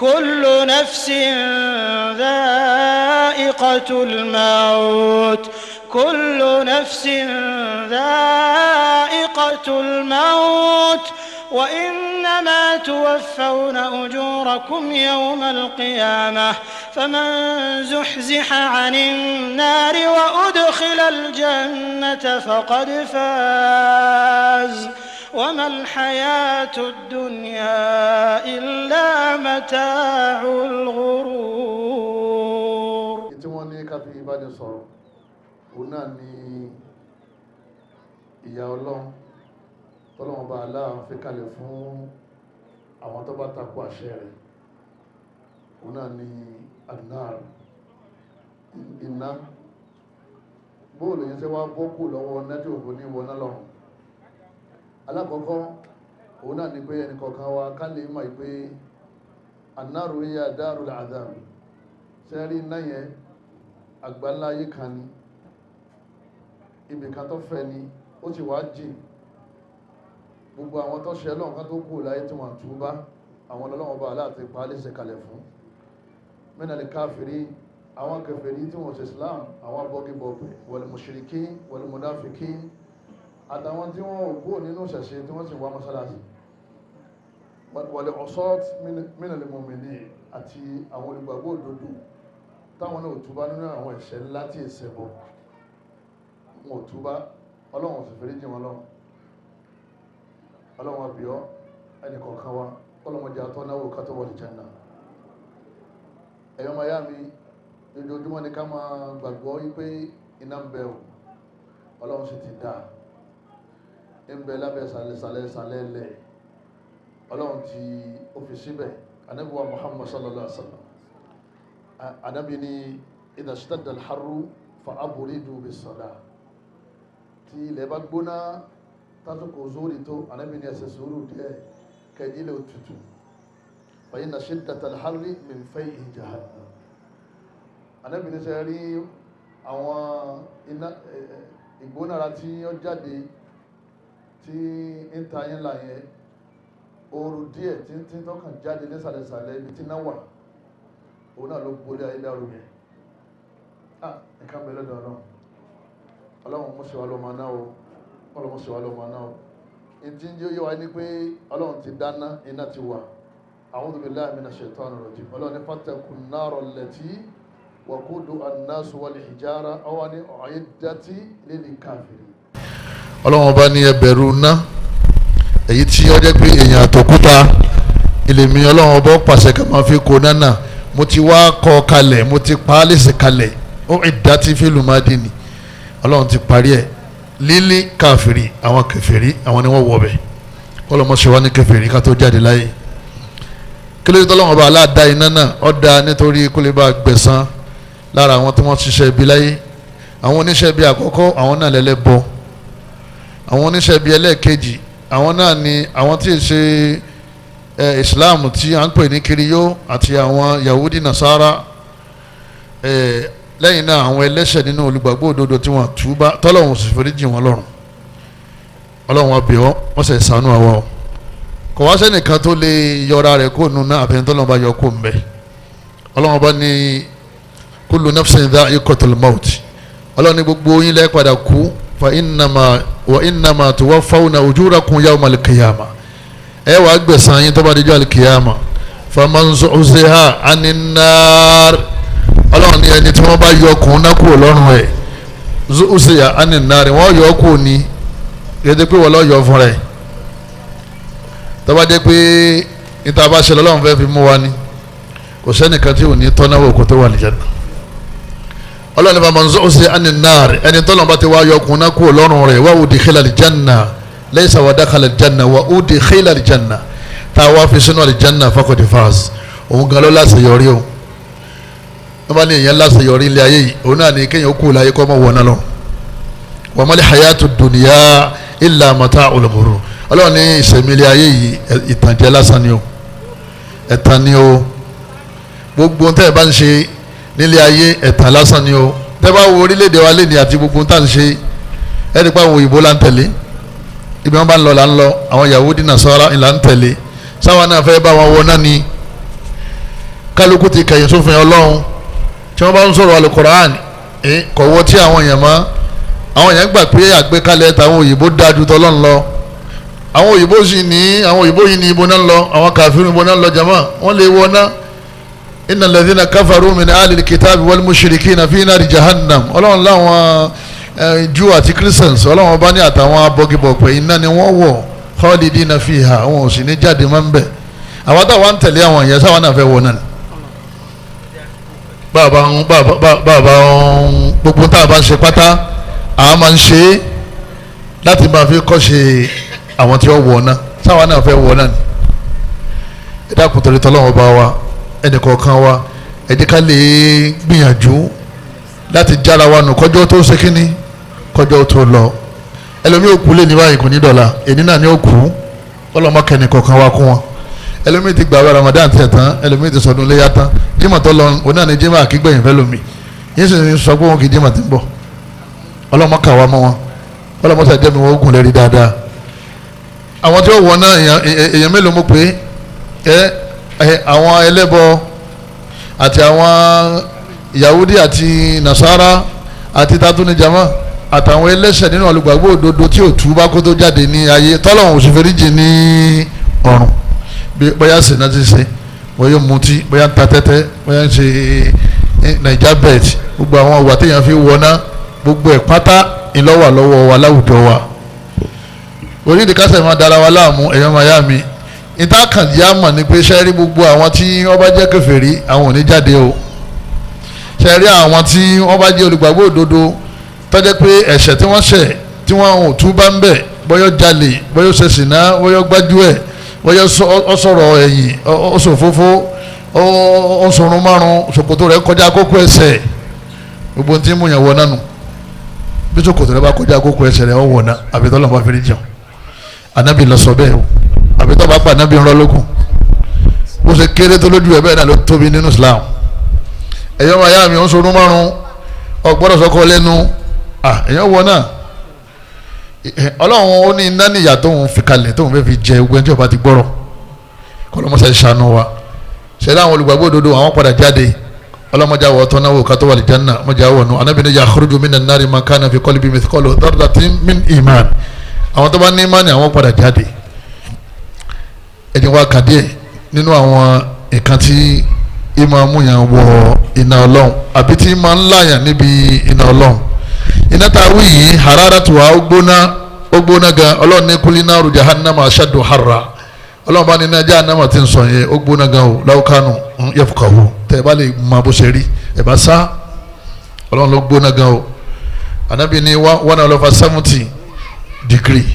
كل نفس ذائقة الموت كل نفس ذائقة الموت وإنما توفون أجوركم يوم القيامة فمن زحزح عن النار وأدخل الجنة فقد فاز وما الحياة الدنيا إلا متاع الغرور. Tí wọ́n ní ká fi bá ní sọ̀rọ̀, òun náà ni ìyà Ọlọ́run tọ́lọ́run bá aláà fi kalẹ̀ fún àwọn tó bá takò àṣẹ rẹ̀. Òun náà ni an-nar, iná. Bóòlù yẹn ṣe wá bọ́kù lọ́wọ́ nẹ́tí òfò ní wọná lọ́rùn. Alákọ̀ọ́kọ́, òun náà ni pé ẹnìkọ̀ọ̀kan wa ká lè mọ̀ pé an-naru hiya darul adhab. Sẹ́rí iná yẹn, àgbáńlá ayé kan ni, ibì kan tó fẹ́ ni, ó sì wá jìn. Gbogbo àwọn tó ṣe Ọlọ́run kan tó kù láyé tí wọ́n túbá, àwọn Ọlọ́run bá aláàtì pa á léṣe kalẹ̀ fún. Minal káfìrí, àwọn kèfèrí tí wọ́n ṣe Islam, àwọn abọ́gibọ̀pẹ̀, wal mushrikin wal munafikin, àtàwọn tí wọ́n ò kúrò nínú ṣẹ̀ṣẹ̀ tí wọ́n sì wá mọ́sálásí, wal usat minal mu'minin, àti àwọn olùgbàgbọ́ òdodo táwọn náà ò túbá nínú àwọn ẹ̀ṣẹ̀ ńlá tí ẹ̀ṣẹ̀ bọ̀, wọn ò túbá, Ọlọ́run sì fèrè jì wọn lọ́run. Ọlọ́run àbíọ́ ẹnì kọ̀ọ̀kan wa, ọlọ́mọdé àtọ́náwó ká tó wọlé Jánnà. Ẹ̀yọ́ máa yá mi, ojoojúmọ́ ni ká máa gbàgbọ́ wípé iná ń bẹ o, Ọlọ́run sì ti dá ń bẹ lábẹ́ sàlẹ̀sàlẹ̀ sàlẹ̀ lẹ̀, Ọlọ́run ti ó fi síbẹ̀. Ànábì wa Muhammad sallallahu alaihi wa sallam, Ànábì ní idha ishtadda al-harru fa abridu bis-salah. Tí ilẹ̀ bá gbóná tásìkò zórí tó, Ànábì ní ẹsẹ̀ sùúrù díẹ̀ kẹjílẹ̀ òtútù. Fa inna shiddata al-harri min fayhi jahannam. Ànábì ní sẹ́ rí àwọn iná ìgbónára tí ó jáde tí ń ta yín là yẹn, ooru díẹ̀ tí ń tí tọkàn jáde nísàlẹ̀sàlẹ̀ ibi tí náà wà, òun náà ló gbolé ayé dàrú yẹn. Ah, nǹkan bẹ lọ́dọ̀ Ọlọ́run. Ọlọ́run mú sí wa lọ́mọ náà o, Ọlọ́run mú sí wa lọ́mọ náà o. Ìdí ń yé wa ní pé Ọlọ́run ti dáná, iná ti wà. A'udhu billahi minash shaitani rajim. Ọlọ́run ní fattaqun nara allati waquduha an-nasu wal hijara, ọwọ́ ní u'iddati lil kafirin. Ọlọ́run ọba ní ẹ bẹ̀rù ná, èyí tí ó jẹ́ pé èèyàn àtòkúta ilé mi, Ọlọ́run ọba pàṣẹ ká máa fi kó nánà. Mo ti wá kọ́ kalẹ̀, mo ti pa á lèsè kalẹ̀. U'iddati fil madini, Ọlọ́run ti parí ẹ̀. Lílí káfìrí, àwọn kèfèrí, àwọn ni wọ́n wọ̀ bẹ̀. Kọ́lọ́mọ ṣe wá ní kèfèrí ká tó jáde láyé. Kí ló dé tọ́lọ́run ọba aláàdá iná náà? Ó dá nítorí kó lè bá gbẹ̀san lára àwọn tí wọ́n ṣiṣẹ́ ibi láyé. Àwọn oníṣẹ́ ibi àkọ́kọ́, àwọn náà lẹ́lẹ́bọ. Àwọn oníṣẹ́ ibi ẹlẹ́ẹ̀kejì, àwọn náà ni àwọn tí ì ṣe Islam tí à ń pè ní kiriyó àti àwọn Yahudi Nasara. Lẹ́yìn náà, àwọn ẹlẹ́ṣẹ̀ nínú olùgbàgbọ́ òdodo tí wọ́n túbá tọ́lọ́run sì forí jì wọ́n lọ́rùn. Ọlọ́run ọbẹ̀ ọ́, wọ́n sì ṣàánú àwa o. Kò wá sẹ́nìkan tó lè yọra rẹ̀ kó nu náà àfẹn tọ́lọ́run bá yọ kó ń bẹ̀. Ọlọ́run bá ní kullu nafsin dha'iqatul maut. Ọlọ́run ní gbogbo yín lẹ́ padà kú. Fa innama wa innama tuwaffawna ujurakum yawmal qiyamah. Ẹ wàá gbẹ̀san yín tó bá dijọ́ al-qiyamah. Faman zuhziha anin nar. Ọlọ́run ní ẹni tí wọ́n bá yọ ọkùnrin náà kúrò lọ́rùn ẹ̀, zuhziha anin nar, wọ́n yọ kúrò ní gẹ́gẹ́ pé wọ́n lọ́ yọ fún rẹ̀. Tó bá jẹ́ pé níta bá ṣe lọ́lọ́run fẹ́ fi mú wa ni, kò sẹ́nìkan tí ò ní tọ́náwó kó tó wà ní Jánnà. Ọlọ́run ní faman zuhziha anin nar, ẹni tọ́lọ́run bá ti wá yọ ọkùnrin náà kúrò lọ́rùn rẹ̀, wa udkhila al-janna, laysa wa dakhala al-janna, wa udkhila al-janna, tá a wá fi sínú al-janna, faqad faz. Òun gan ló láṣeyọrí o. Wọ́n bá ní èèyàn láṣeyọrí ilé ayé yìí, òun náà ní kéèyàn kú láyé kọ́ mọ́ wọná lọ. Wa mal hayatu dunya illa mata'ul ghurur. Ọlọ́run ní ìṣẹ̀mí ilé ayé yìí, ìtànjẹ lásán ni o, ẹ̀tàn ni o. Gbogbo tẹ́ ẹ bá ń ṣe nílé ayé, ẹ̀tàn lásán ni o. Tẹ́ bá wo orílẹ̀-èdè wa lé ní àti gbogbo tá à ń ṣe, ẹ rí i pé àwọn òyìnbó là ń tẹ̀lé, ibi wọn bá ń lọ là ń lọ, àwọn Yahudi Nasara là ń tẹ̀lé. Sáwọn náà fẹ́ bá wọn wọ náà ni. Kálukú ti kẹ̀yìn sófin Ọlọ́run. Tí wọ́n bá ń sọ̀rọ̀ Al-Qur'an kọ̀wọ́ tí àwọn èèyàn mọ́. Àwọn èèyàn gbà pé àgbékalẹ̀ tàwọn òyìnbó dájú tọ́lọ́run lọ. Àwọn òyìnbó sì ní, àwọn òyìnbó yìí ní ibo náà lọ, àwọn kàfírù ibo náà lọ jama, wọ́n lè wọ́n náà. Innal ladhina kafaru min ahlil kitabi wal mushrikina fi nari jahannam. Ọlọ́run láwọn Jew àti Christians, Ọlọ́run bá ní àtàwọn abọ́gibọ̀pẹ̀ iná ni wọ́n wọ̀, khalidina fiha, àwọn ò sì ní jáde máa ń bẹ̀. Àwọn táwọn ń tẹ̀lé àwọn èèyàn sáwọn náà fẹ́ wọ náà. Bàbá ń gbogbo tá a bá ń ṣe pátá, àwọn máa ń ṣe é láti máa fi kọ́ ṣe àwọn tí wọ́n wọ̀ náà, sáwọn náà fẹ́ wọ̀ náà ni. Ẹ dákun torí tọ́lọ́run bá wa, ẹnì kọ̀ọ̀kan wa, ẹ jẹ́ ká lè gbìyànjú láti jára wa nù kọjọ́ tó ṣe kínní, kọjọ́ tó lọ. Ẹlòmíì ò kú lé ní báyìí kò ní dọ̀la, èní náà ni ó kú, ọlọ́mọ kẹ́ni kọ̀ọ̀kan wa kún wọn. Ẹlòmíì ti gbààwẹ̀ Ramadan tiẹ̀ tán, ẹlòmíì ti sọdún léyà tán, Jímọ̀ tó lọ òun náà ni Jímọ̀ àkígbẹ̀yìn fẹ́ lómi, yín sì ń sọ pé wọn kì í Jímọ̀ ti ń bọ̀. Ọlọ́mọ kà wá mọ́ wọn, ọlọ́mọ sàjẹ́mi wọn ogun lẹ́rí dáadáa. Àwọn tí ó wọ̀ náà èèyàn mélòó mọ̀ pé àwọn ẹlẹ́bọ àti àwọn Yahudi àti Nasara àti tatunijama àtàwọn ẹlẹ́ṣẹ̀ nínú olùgbàgbọ́ òdodo tí ò tú bá kó tó jáde ní ayé, tọ́lọ́hún òsì fèrèjì ní ọ̀run. Bóyá sèǹda ti ṣe, bóyá mutí, bóyá ń ta tẹ́tẹ́, bóyá ń ṣe Naija bet, gbogbo àwọn ìwà téèyàn fi wọná, gbogbo ẹ̀ pátá ìlọ́wà lọ́wọ́ wa láwùjọ wa. Orílẹ̀ kásẹ̀ máa dára wa láàmú. Ẹ̀yọ́ máa yá mi, ìtàkànjá mọ̀ ní pé ṣẹ́rí gbogbo àwọn tí wọ́n bá jẹ́ kèfèrí àwọn ò ní jáde o. Ṣẹ́rí àwọn tí wọ́n bá jẹ́ olùgbàgbọ́ òdodo tó jẹ́ pé ẹ̀ṣẹ̀ tí wọ́n ṣẹ̀ tí wọ́n ò tú bá ń bẹ̀, bóyá jalè, bóyá ṣe ṣìnà, bóyá gbájúẹ̀, bóyá ó sọ̀rọ̀ ẹ̀yìn, ó ṣòfófó, ó sọ̀rọ̀ márùn, ṣòkòtò rẹ̀ kọjá kókó ẹsẹ̀, gbogbo tí mú yàn wọ nánu. Bí ṣòkòtò rẹ̀ bá kọjá kókó ẹsẹ̀ rẹ̀ ó wọ̀ ná, àbí tọ́lọ́ bá fi jẹun. Ànábì lọ sọ bẹ́ẹ̀ o, àbí tọ́ bá pa ànábì ń rọ́ lókun. Bó ṣe kéré tó lójú ẹ̀ bẹ́ẹ̀ náà ló tóbi nínú Islam. Ẹ̀yọ́ máa yá mi, ó ń sorún márùn, ọ̀gbọ́dọ̀ sọ́kọ lẹ́nu, ẹ̀yọ́ wọ náà. Ọlọ́run ó ní iná níyà tóun fi kalẹ̀ tóun fẹ́ fi jẹ ogun ẹni tí ó bá ti gbọ́rọ̀. Kọlọ́mọṣẹ́ ṣàánú wa. Ṣẹlẹ̀ àwọn olùgbàgbọ́ òdodo àwọn padà jáde. Ọlọ́mọdé àwọ̀ ọ̀tọ́ náà wò ká tó wà lè janna, mọ̀jà wọ̀ nù. Ànábì ní yakhruju minan nari man kana fi qalbi mithqalu dharratin min iman. Àwọn tó bá ní ìmánì àwọn padà jáde. Ẹni wá kàdé nínú àwọn nǹkan tí ìmọ̀ amúyàn wọ iná Ọlọ́run àbí tí ìmọ̀ ńláyàn níbi iná Ọlọ́run. Iná tá a wí yìí hararatu wa ó gbóná gan. Ọlọ́run ní kúlí náà jahannama ashaddu harra. Ọlọ́run bá ní iná jahannama ti ń sọ yẹn ó gbóná gan o, law kanu yafqahu, tẹ́ ẹ bá lè mọ bó ṣe rí ẹ bá sá. Ọlọ́run ló gbóná gan o. Ànábì ní 170 degree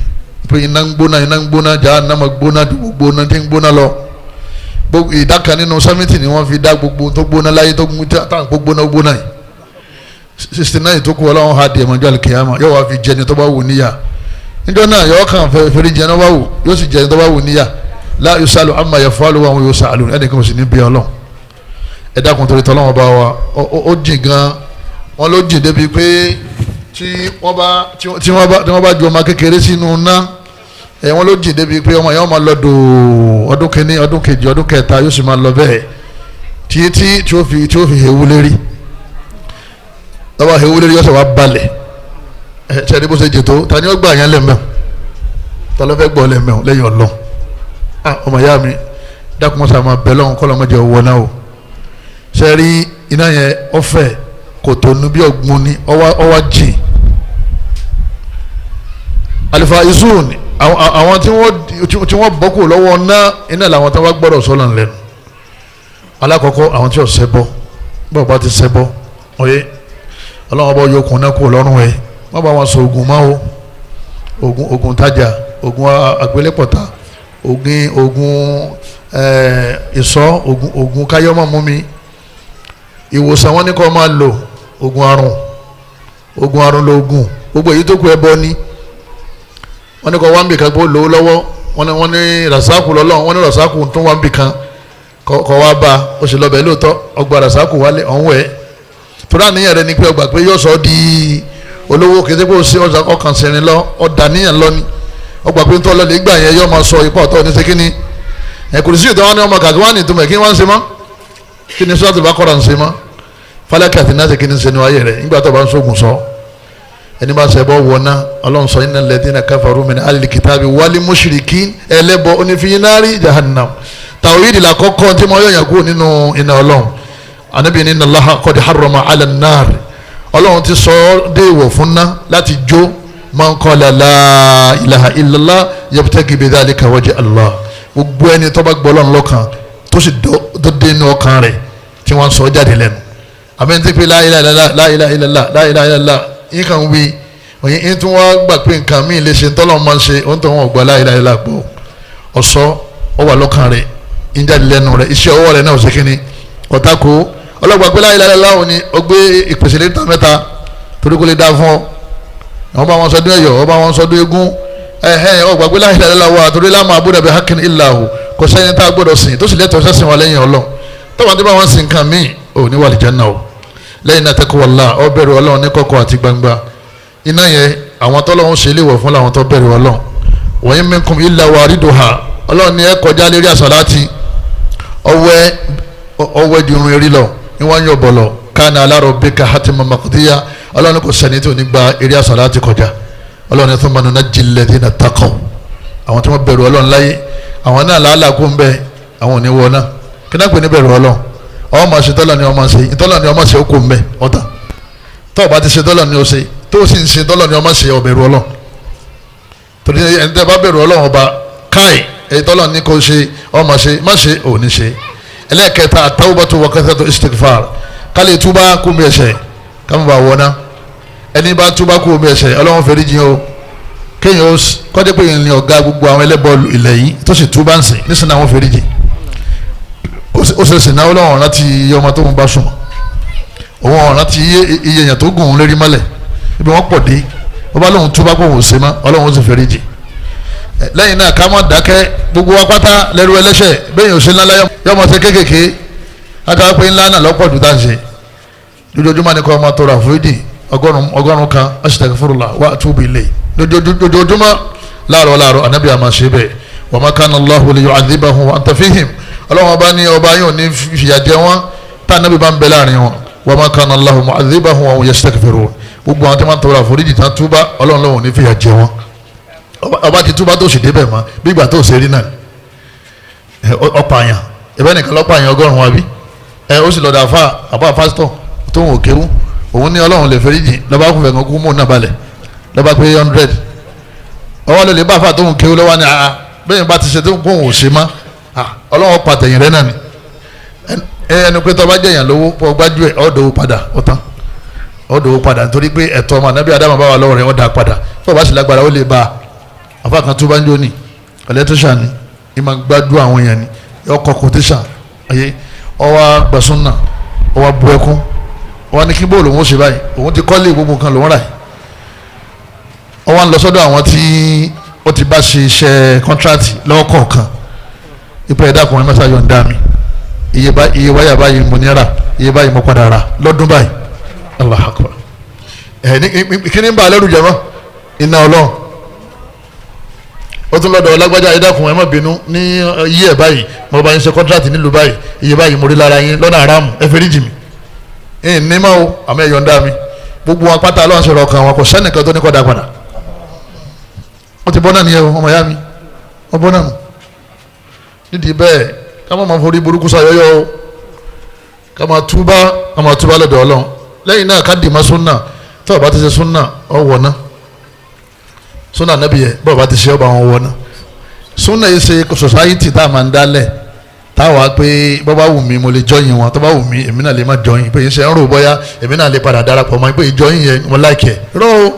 pé iná ń gbóná, iná ń gbóná, jahannama gbóná ju gbogbo iná tí ń gbóná lọ. Gbogbo ìdá kan nínú 70 ni wọ́n fi dá gbogbo tó gbóná láyé tó gbóná gbóná yìí. 69 tó kú Ọlọ́run ha di ẹ̀mọ́jọ́ alikiyama, yóò wá fi jẹni tó bá wù níyà. Níjọ́ náà yóò kàn fẹ́rí jẹni tó bá wù, yóò sì jẹni tó bá wù níyà. La yusalu amma yafalu wa hum yusalun, ẹnìkan ò sì ní bí Ọlọ́run. Ẹ dákun torí tọ́lọ́wọ́n bá wa, ó jìn gan. Wọ́n ló jìn débi pé tí wọ́n bá ju ọmọ kékeré sínú ná, wọ́n ló jìn débi pé ọmọ yẹn wọ́n máa lọ dòó ọdún kìíní, ọdún kejì, ọdún kẹta, yóò sì máa lọ bẹ́ẹ̀ títí tí ó fi hewu lérí. Lọ́wọ́ hewu lérí yóò sọ wá balẹ̀. Ẹ ṣe ni bó ṣe jètò, ta ni ó gbà yẹn lẹ́mẹ̀? Ta ló fẹ́ gbọ́ lẹ́mẹ̀ lẹ́yìn Ọlọ́run? Ọmọ ìyá mi, dákun mọ́sá máa bẹ̀ lọ́hùn kọ́ lọ́mọdé ọwọ́ náà o. Ṣe rí iná yẹn ọ̀fẹ́ kò tó nu bí ọ̀gbun ni, ọwá jìn. Alifa isun, àwọn tí wọ́n bọ́ kù lọ́wọ́ ná iná làwọn tí wọ́n gbọ́dọ̀ sọ́nà lẹ́nu. Alákọ̀ọ́kọ́ àwọn tí ò ṣẹbọ, bọ́ọ̀ bá ti ṣẹbọ, ọ̀yẹ́ Ọlọ́run ọba yóò kún náà kú lọ́rùn ẹ̀. Wọ́n bá wọn sọ oògùn máa o, oògùn tajà, oògùn àgbélépọ̀tà, oògùn ìsọ, oògùn káyọ́mọ̀ mú mi. Ìwòsàn wọn ní kó máa lò, oògùn àrùn, oògùn àrùn lóògùn, gbogbo èyí tó kù ẹbọ ni. Wọ́n ní kó wá ń bì kan kó lówó lọ́wọ́, wọ́n ní rasaku lọ́lọ́run, wọ́n ní rasaku tó wá ń bì kan kọ́ wá bá ó sì lọ́bẹ̀ lóòótọ́, ọgbà rasaku wálé ọ̀hún ẹ̀. Torí àníyàn rẹ ni pé ọgbà pé yóò sọ ọ́ di olówó, kété pé ó ṣe ọkàn sẹ̀rin lọ, ọ̀dà níyàn lọ ni. Ọgbà pé ntọ́ lọ́lẹ̀ gbà yẹn yóò máa sọ ipá ọ̀tọ̀ ní sekínì. Ẹ̀ kò sí ìtọ́ wọn ní ọmọ kàkí wọn ní ìtumọ̀ kí wọ́n ń ṣe mọ́. Kí ni Suratul Baqara ń ṣe mọ́? Falaki àti Nasi kí ni ń ṣe ní ayé rẹ̀ nígbà tó bá ń sógun sọ? Ẹni bá ń ṣẹbọ wọná, Ọlọ́run sọ innal ladhina kafaru min ahlil kitabi wal mushrikin, ẹlẹ́bọ onífìyín nari jahannam. Tàwíìdì la kọ́kọ́ tí mo yọ̀yàn kúrò nínú iná Ọlọ́run. Ànábì ní inna Allaha qad harrama ala an-nar, Ọlọ́run ti sọ ọ́ déèwọ̀ fún ná láti jó. Man qala la ilaha illallah yabtaghi bidhalika wajha Allah, gbogbo ẹni tó bá gbọ́ Ọlọ́run lọ́kàn tó sì tó dé inú ọkàn rẹ̀ tí wọ́n sọ jáde lẹ́nu, àbẹ́ni tí pé la ilaha illallah la ilaha illallah la ilaha illallah yín kan wí òyìn yín tún wá gbà pé nǹkan míì lè ṣe tọ́lọ́ máa ń ṣe òun tó wọn gbọ́ la ilaha illallah gbọ́ ọ̀sọ́ ọ wà lọ́kàn rẹ̀ ń jáde lẹ́nu rẹ̀, iṣẹ́ ọwọ́ rẹ̀ náà ò ṣe kínní kọ̀tàkó ọlọ́gbà pé la ilaha illallah òní ó gbé ìpèsè lẹ́tà mẹ́ta torí kó lè dá fún ọ. Àwọn bá wọn sọdún ẹ̀yọ̀, ọba wọn sọdún eégún, ẹ̀hẹ́n ọgbà pé la ilaha illallah wà torí la ma'buda bi haqqin illa hu, kò sẹ́yìn tá a gbọ́dọ̀ sìn tó sì lẹ́tọ̀ọ́ sẹ́sìn wa lẹ́yìn Ọlọ́run. Tọ́wọ́n tí bá wọn sìn nǹkan míì ò ní wà lìjánná o. Lẹ́yìn náà taqwallah, ó bẹ̀rù Ọlọ́run ní kọ̀kọ̀ àti gbangba. Iná yẹn àwọn tọ́lọ́run ṣe léwọ̀ fún làwọn tó bẹ̀rù Ọlọ́run. Wa in minkum illa wariduha, Ọlọ́run ní ẹ kọjá lérí àsàlátì ọwẹ́ di irun eré lọ ní wọ́n yọ bọ̀lọ̀ kana ala rabbika hatman maqdiya, Ọlọ́run kò sẹ́ni tí ò ní gba eré àsàlátì kọjá. Ọlọ́run thumma nunajji alladhina taqaw, àwọn tí wọ́n bẹ̀rù Ọlọ́run láyé àwọn náà làálàá kó ń bẹ, àwọn ò ní wọ náà. Kí náà pè ní bẹ̀rù Ọlọ́run? Ọmọ máa ṣe tọ́lọ̀ ni ọmọ ṣe, ìtọ́lọ̀ ni ọmọ ṣe ó kò ń bẹ ọ̀tá. Tó o bá ti ṣe tọ́lọ̀ ni o ṣe, tó o sì ń ṣe tọ́lọ̀ ni ọmọ ṣe, ó bẹ̀rù Ọlọ́run. Torí ẹni tẹ́ bá bẹ̀rù Ọlọ́run ọba káì, èyí tọ́lọ̀ ni kò ṣe ọmọ ṣe, má ṣe ò ní ṣe. Ẹlẹ́ẹ̀kẹta at-tawbatu wa kathratu istighfar, kálí túbá kú mi ẹ̀ṣẹ̀ kámi bá wọná. Ẹni bá túbá kú mi ẹ̀ṣẹ̀ Ọlọ́run fẹ́rí jìn o. Kéèyàn ó kọ́dé pé ìrìn ọ̀gá gbogbo àwọn ẹlẹ́bọ ilẹ̀ yìí tó sì túbá ń sìn nísìnyí àwọn fẹ́rí jìn. Ó ṣe sìn náà Ọlọ́run rántí iye ọmọ tó ń bá sùn, òun rántí iye èèyàn tó gùn ún lérí mọ́lẹ̀ ibi wọ́n pọ̀ dé. Wọ́n bá lóun túbá kó òun ṣe mọ́, Ọlọ́run ó sì fẹ́rí jìn. Lẹ́yìn náà ká má dákẹ́, gbogbo wa pátá lẹ́rú ẹlẹ́ṣẹ̀ bẹ́ẹ̀ yóò ṣe ńlá láyọ̀ yọmọ ṣe kéékèèké látara pé ńlá náà lọ́pọ̀ jù tá à ń ṣe. Lójoojúmọ́ ni kò máa tọrọ àforíjì 100 astaghfirullah wa atubu ilayh lójoojúmọ́ láàárọ̀ láàárọ̀. Ànábì àmà ṣe bẹ́ẹ̀. Wa ma kana Allahu liyu'adhibahum wa anta fihim, Ọlọ́run ọba ní ọba yóò ní fìyà jẹ wọ́n tá ànábì bá ń bẹ láàrin wọn. Wa ma kana Allahu mu'adhibahum wa hum yastaghfirun, gbogbo àwọn tí wọ́n tọrọ àforíjì tán túbá Ọlọ́run lòun ní fìyà jẹ wọ́n. Ọba ti túbá tó sì débẹ̀ mọ́ bí ìgbà tó ṣe rí náà ọ̀pààyàn ìbẹ́ nìkan lọ́pààyàn 100 àbí ẹ ó sì lọ́dọ̀ àfa àbá pásítọ̀ tó ń wò kéwú òun ní Ọlọ́run lè fẹ́rí jìn lọ́ba kún fẹ̀gàn kú mò ń nàbalẹ̀ lọ́ba pé 100 ọwọ́ ló lè bá àfa tó ń kéwú lọ́wọ́ ni àá bẹ́ẹ̀ bá ti ṣe tó ń kó òun ò ṣe mọ́ Ọlọ́run pàtẹ́yìn rẹ náà ni. Ẹnu pé tọ́ba jẹ̀yàn lówó pọ̀ gbájú ẹ̀ ọ̀dọ̀wó padà ọ̀tán ọ̀dọ̀wó padà nítorí pé ẹ̀tọ́ ọmọ ànábì Ádámù bá wà lọ́wọ́ rẹ̀ ọ̀dà padà tó bá sì lágbára ó lè bá a. Afa kan tó bá ń jó ni ẹlẹtírísà ni ìmọ̀ gbádùn àwọn èèyàn ni ọkọ̀ kòtíṣà ayé ọwọ́ gbàsúnà ọwọ́ bu ẹkún ọwọ́ ní kí bóòlù òun ó ṣe báyìí, òun ti kọ́lé gbogbo nǹkan lòún rà yìí. Ọwọ́ ń lọ sọ́dọ̀ àwọn tí ó ti bá ṣe iṣẹ́ kọ́ńtrátì lọ́wọ́ kọ̀ọ̀kan ipò ẹ̀dá kùnrin mẹ́ta yọ̀ǹda mi iye wáyà báyìí mo ní rà, iye báyìí mo padà rà lọ́dún báyìí. Allahu Akbar. Ẹ̀ kí ni ń bá a lẹ́rù jẹ́ mọ́ iná Ọlọ́run. Ó tún lọ́dọ̀ ọlágbájá ẹ̀dákun ẹ má bínú ní iye ẹ̀ báyìí mo bá yín ṣe kọ́ńtrátì nílùú báyìí iye báyìí mo rí lára yín lọ́nà àràmù ẹ fẹ́rí jì mí ẹ̀ ní má o àmọ́ ẹ yọ̀ǹda mi. Gbogbo wọn pátá Ọlọ́run sọ̀rọ̀ ọkàn wọn kò sẹ́nìkan tó ní kọ́ da padà. Wọ́n ti bọ́ náà nìyẹn o ọmọ ìyá mi wọ́n bọ́ náà nù. Nídìí bẹ́ẹ̀ ká má máa forí burúkú sayọ́yọ́ o, ká máa túbá, ká máa túbá lọ́dọ̀ Ọlọ́run. Lẹ́yìn náà ká dì má súnà, tó o bá ti ṣe súnà ọ̀ wọ̀ náà súnà nàbí yẹ bọ́ọ̀ bá ti ṣe ọba wọn wọ náà. Súnà yìí ṣe sòsáyìtì tá a máa ń dálẹ̀ táwa pé bọ́ bá wù mí mo lè jọyìn wọn, tó bá wù mí èmi náà lè má jọyìn, pé ṣe ń rò bọ́yá èmi náà lè padà darapọ̀ mọ́ pé ìjọyìn yẹn mo láìkẹ́ rọ́ o.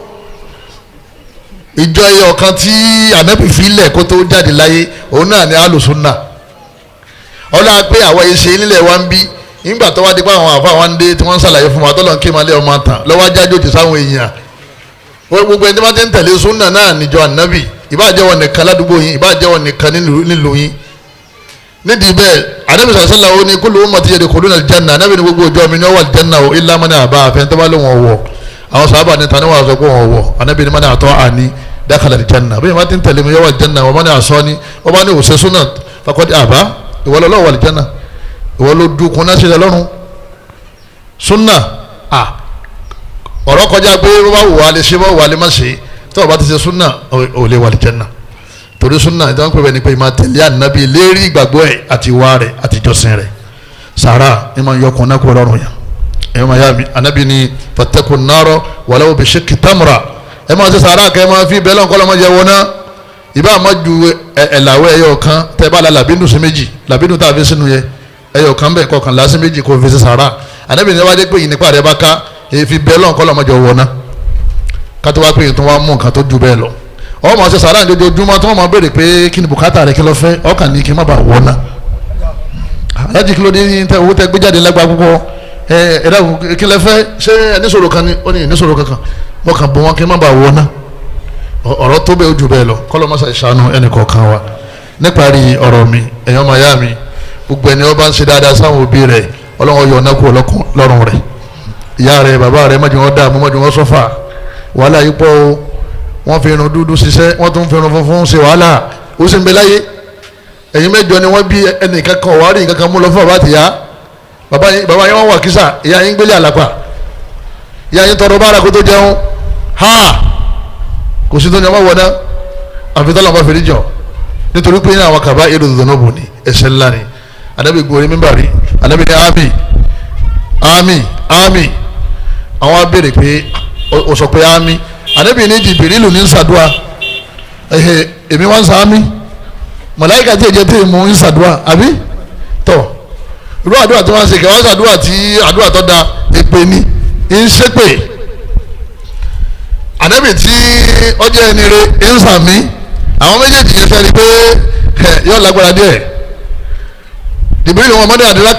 Ìjọ yẹn ọ̀kan tí ànábì filẹ̀ kó tó jáde láyé òun náà ni alùsùnà. Ọlá pé àwọn ìṣe nílẹ̀ wa ń bí nígbà tó wá di pé àwọn àfa wa ń dé tí wọ́n ń ṣàlàyé fún wa tọ́lọ́ ń ké malé ọmọ tán lọ́wọ́ ajájòjì sáwọn èèyàn. Gbogbo ẹni tí wọ́n ti ń tẹ̀lé súnà náà níjọ ànábì, ìbá jẹ́ wọn nìkan ládùúgbò yín, ìbá jẹ́ wọn nìkan nílùú yín. Nídìí bẹ́ẹ̀ ànábì sàlá ó ní kullu ummati yadkhuluna al-janna, ànábì ní gbogbo ọjọ́ mi ní ó wà al-janna o illa man aba, àfẹn tó bá lóun ọ̀wọ̀. Àwọn sàhábà ní tani wàá sọ pé òun ọ̀wọ̀, ànábì ní man ata'ani dakhala al-janna, bí wọ́n ti ń tẹ̀lé mi yọ wà al-janna, wa man asani, wọ́n bá ní òṣè súnà faqad aba, ìwọ lọ́wọ́ wà al-janna. Ìwọ ló dúkun náà sílẹ̀ lọ́rùn. Súnà à ọ̀rọ̀ kọjá pé bó bá wù wá lè ṣe, bó wà lè má ṣe. Tó o bá ti ṣe súnà, ò lè wà lè jẹ́nà. Torí súnà ìdáhùn pé bẹ́ẹ̀ ni pé ìmọ̀ tẹ̀lé ànábì lérí ìgbàgbọ́ ẹ̀ àti ìwà rẹ̀ àti ìjọsìn rẹ̀. Sàrà ní ma yọkùn náà kúrò lọ́rùn yẹn. Ẹ̀ máa yá mi, ànábì ni fattaqun nara walau bi shiqqi tamra. Ẹ máa ṣe sàrà kẹ́ ẹ máa fi bẹ́ẹ̀ lọ́nkọ́ lọ́mọ jẹ wọ́n náà. Ìbá máa ju ẹ̀làwọ̀ ẹyọ kan tẹ́ bá la làbínú sí méjì, làbínú tá a fi sínú yẹ ẹyọ kan bẹ́ẹ̀ kọkàn lásì méjì kò fi ṣe sàrà. Ànábì ni wọ́n á dé pé yìí nípa rẹ̀ bá ká èéfi bẹ́ẹ̀ lọ́nkọ́ lọ́mọ jẹ wọ́n náà. Kátó wá pé yìí tó wá mú nǹkan tó ju bẹ́ẹ̀ lọ, ọ máa ṣe sàrà ojoojúmọ́ tí wọ́n máa béèrè pé kí ni bùkátà rẹ̀, kí ló fẹ́, ọkàn ní kí n má bàa wọ́n náà. Alájí, kí ló dé tẹ owó tẹ gbé jáde lágbá púpọ̀? Ẹ ẹ dákun, kí lẹ fẹ́? Ṣé ẹ níṣòro kan ni? Ó ní níṣòro kankan, mo kàn bọ̀ wọn kí n má bàa wọ́n náà. Ọ̀rọ̀ tó bẹ́ẹ̀ ojú bẹ́ẹ̀ lọ. Kọ́lọ́ mọ́sá ìṣàánú ẹnì kọ̀ọ̀kan wa. Níparí ọ̀rọ̀ mi, ẹ̀yọ́ máa yá mi, gbogbo ẹni ó bá ń ṣe dáadáa sáwọn òbí rẹ̀, Ọlọ́run yọ ọ̀nà kúrò lọ́rùn rẹ̀. Ìyá rẹ̀, bàbá rẹ̀, má jẹ́ wọ́n dààmú, má jẹ́ wọ́n sọ́fà. Wàhálà yìí pọ̀ o. Wọ́n fi irun dúdú ṣiṣẹ́, wọ́n tún fi irun funfun ṣe wàhálà, ó sì ń bẹ láyé. Ẹ̀yin mẹ́jọ ni wọ́n bí, ẹnìkan kan wàá rí nǹkan kan mú lọ fún bàbá àtìyá. Bàbá yín wọ́n wà kísà, ìyá yín gbélé àlàpà, ìyá yín tọrọ bára kó tó jẹun. Ha, kò sí tó ní ọmọ wọná àfi tọ́lá ọmọ fèrè jọ, nítorí pé ní àwọn kaba èrò dùnúbù ni, ẹ̀ṣẹ̀ ńlá ni. Ànábì gbòòrè mímbàrí, Ànábì ní àmì, àmì, àmì. Àwọn abéèrè pé ó sọ pé àmì. Ànábì ní Jìbìrìlù ní sàdúà, èmi wá ń sa àmì, màláíkà tí èjẹ tí èmu ń sàdúà àbí tọ irú àdúrà tí wọ́n ṣe kẹwàá sàdúà tí àdúrà tó da èpè ni ń ṣépè. Ànábì tí ọjọ́ ẹni rẹ ń sàmí, àwọn méjèèjì yẹn sẹ́ni pé yóò lágbára díẹ̀. Jìbìrìlù wọn mọ́dé àdúrà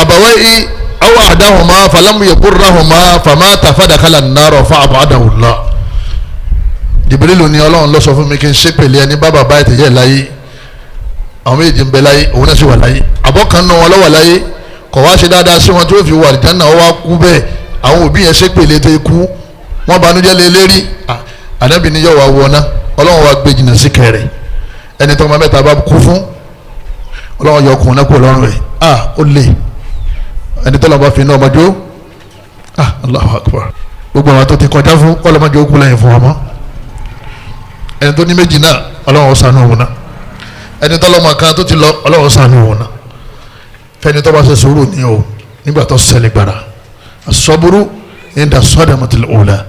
àbàwẹ́ yìí aw ahdahuma falam yakurrahuma famata fadakhala an-nar fa ab'adahu Allah. Jìbìrìlù ni Ọlọ́run ló sọ fún mi kí n ṣépèlé ẹni bá bàbá ìtẹ̀yẹ láyé. Àwọn méjèèjì ń bẹ láyé, òun náà sì wà láyé, àbọ̀kan náà wọn lọ́wọ́ láyé, kò wá ṣe dáadáa sí wọn tí ó fi wà àlìjánnà, ó wá kú bẹ́ẹ̀. Àwọn òbí yẹn ṣépèlé tó kú, wọ́n banújẹ́ lé lérí. Ànábì ni yóò wá wọná, Ọlọ́run wá gbé jìnnà sí kẹrẹ. Ẹni tó ọmọ mẹ́ta bá kú fún, Ọlọ́run yọ ọkùnrin náà kúrò lọ́rùn rẹ̀. Ó lè ẹni tó lọ́n bá fi iná ọmọdé ó. Allahu Akbar. Gbogbo àwọn tó ti kọjá fún ọlọ́mọdé ó kú lẹ́yìn fún ọmọ. Ẹni tó ní méjì náà, Ọlọ́run ṣàánú òun náà. Ẹni tó lọ́mọ kan tó ti lọ, Ọlọ́run ṣàánú òun náà. Fẹ́ni tó bá ṣe sùúrù ní o nígbà tó ṣẹlẹ̀ gbàrà, as-sabru inda sadamatil ula.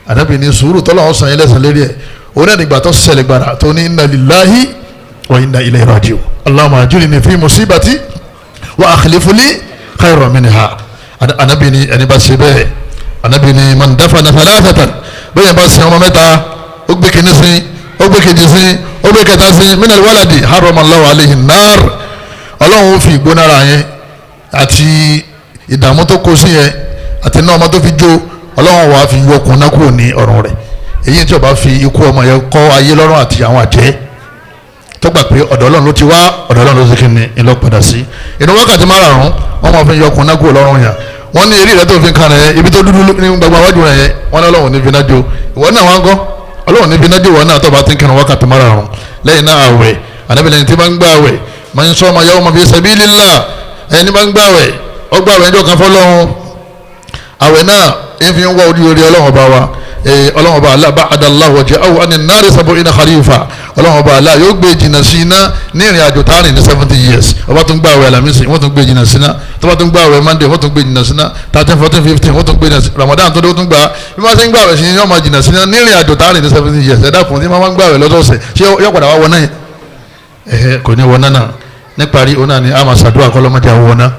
Ànábì ní sùúrù tọ́lọ́run sàn yín lẹ́sàn lérí ẹ̀, òun náà nígbà tó ṣẹlẹ̀ gbàrà tó ní inna lillahi wa inna ilayhi raji'un. Allahumma ajurni fi musibati wa akhlif li khayran minha. Ànábì ní ẹni bá ṣe bẹ́ẹ̀. Ànábì ní man dafana thalathatan, bẹ́ẹ̀ bá sin ọmọ mẹ́ta, ó gbé kìíní sí, ó gbé kejì sí, ó gbé kẹta sí, minal waladi harrama Allahu alayhi an-nar. Ọlọ́run fi ìgbónára yẹn àti ìdààmú tó kó sí yẹn àti iná ọmọ tó fi jó, Ọlọ́run wàá fi yọkùn náà kúrò ní ọ̀run rẹ̀. Èyí tí ó bá fi ikú ọmọ yẹn kọ́ ayé lọ́rùn àti àwọn àjẹ́ tó gbà pé ọ̀dọ̀ Ọlọ́run ló ti wá, ọ̀dọ̀ Ọlọ́run ló ti kí ni ìlọ́padà sí. Inú wákàtí márùn-ún wọ́n máa fi yọkùn náà kúrò lọ́rùn yẹn. Wọ́n ní eré rẹ̀ tó fi kan rẹ̀ ibi tó dúdú ní gbogbo àwájú rẹ̀ yẹn, wọ́n ní Ọlọ́run ní fi náà jó ìwọ náà wọ́n ń kọ́ Ọlọ́run ní fi náà jó ìwọ náà tó bá ti ń kírun wákàtí márùn-ún. Lẹ́yìn náà àwẹ̀, Ànábì lẹ́yìn tí bá ń gbà àwẹ̀, man sama yawman fi sabilillah, ẹni bá ń gbà àwẹ̀, ó gbà àwẹ̀ ẹjọ́ kan fọlọ́run. Àwẹ̀ náà ń fi ń wá orí orí Ọlọ́run ọba wa. Ọlọ́run ọba Allah ba'ada Allahu wajhahu anin nari sab'ina kharifa. Ọlọ́run ọba Allah yóò gbé jìnnà sí iná ní ìrìn àjò tá a rìn ní 70 years. Ọba tún gbà àwẹ̀ Àlàmísì, wọ́n tún gbé jìnnà sí iná. Tó bá tún gbà àwẹ̀ Monday, wọ́n tún gbé jìnnà sí iná. 13, 14, 15, wọ́n tún gbé jìnnà sí. Ramadan tó dé, wọ́n tún gbà. Bí wọ́n ṣe ń gbà àwẹ̀ sí ni wọ́n máa jìnnà sí iná ní ìrìn àjò tá a rìn ní 70 years. Ẹ̀dá kùn tí wọ́n máa ń gbà àwẹ̀ lọ́sọ̀ọ̀sẹ̀, ṣé yóò padà wá wọ náà yẹn? Kò ní wọ náà. Náà níparí, òun náà ni a máa ṣàdúrà kọ́ lọ́mọdé àwọn náà,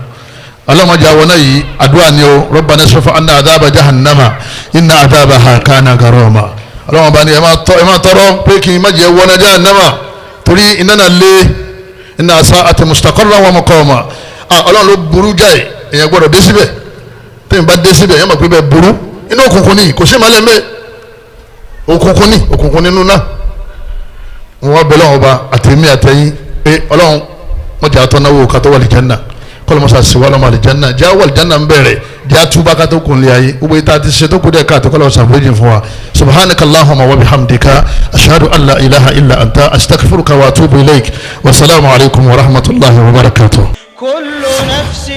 ọlọ́mọdé àwọn náà yìí, àdúrà ni o. Rabbana isrif anna adhaba jahannama inna adhabaha kana garama. Ọlọ́mọba bá ní ẹ máa tọrọ pé kí n má jẹ́ wọná jahannama, torí iná náà lé, inna sa'at mustaqarran wa muqama. Ọlọ́run ló burú jáì, èèyàn gbọ́dọ̀ dé síbẹ̀. Tẹ́yìn bá dé síbẹ̀, èèyàn mọ̀ pé bẹ́ẹ̀ burú. Inú òkùnkùn ni, kò sí ìmọ̀lẹ̀ mẹ́, òkùnkùn ni, òkùnkùn nínú náà. Wọ́n bẹ lọ́wọ́ ọba àtẹ̀mí àtẹ̀yìn pé Ọlọ́run mọ̀jà àtọ́náwó kátó wà lìjánà, kọlọmọsá sì wà lọ́mọ àlìjánà, jẹ́ wà lìjánà ń bẹ̀rẹ̀, jẹ́ àtúbà kátó kun lé ayé. Gbogbo ìta ti ṣe tó kú dẹ̀ káàtó, kọlọmọsá foríjì fún wa. Subhanaka allahumma wa bihamdika, ashhadu an la ilaha illa anta, astaghfiruka wa atubu ilayk. Wa salaamu alaykum wa rahmatulahi wa barakatuh. كل نفس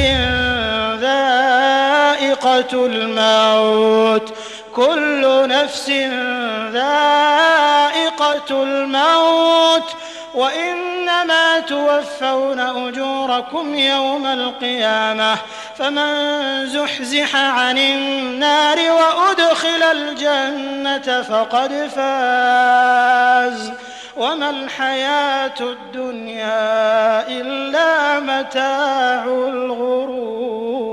ذائقة الموت، كل نفس ذائقة الموت، وإنما توفون أجوركم يوم القيامة، فمن زحزح عن النار وأدخل الجنة فقد فاز، وما الحياة الدنيا إلا متاع الغرور.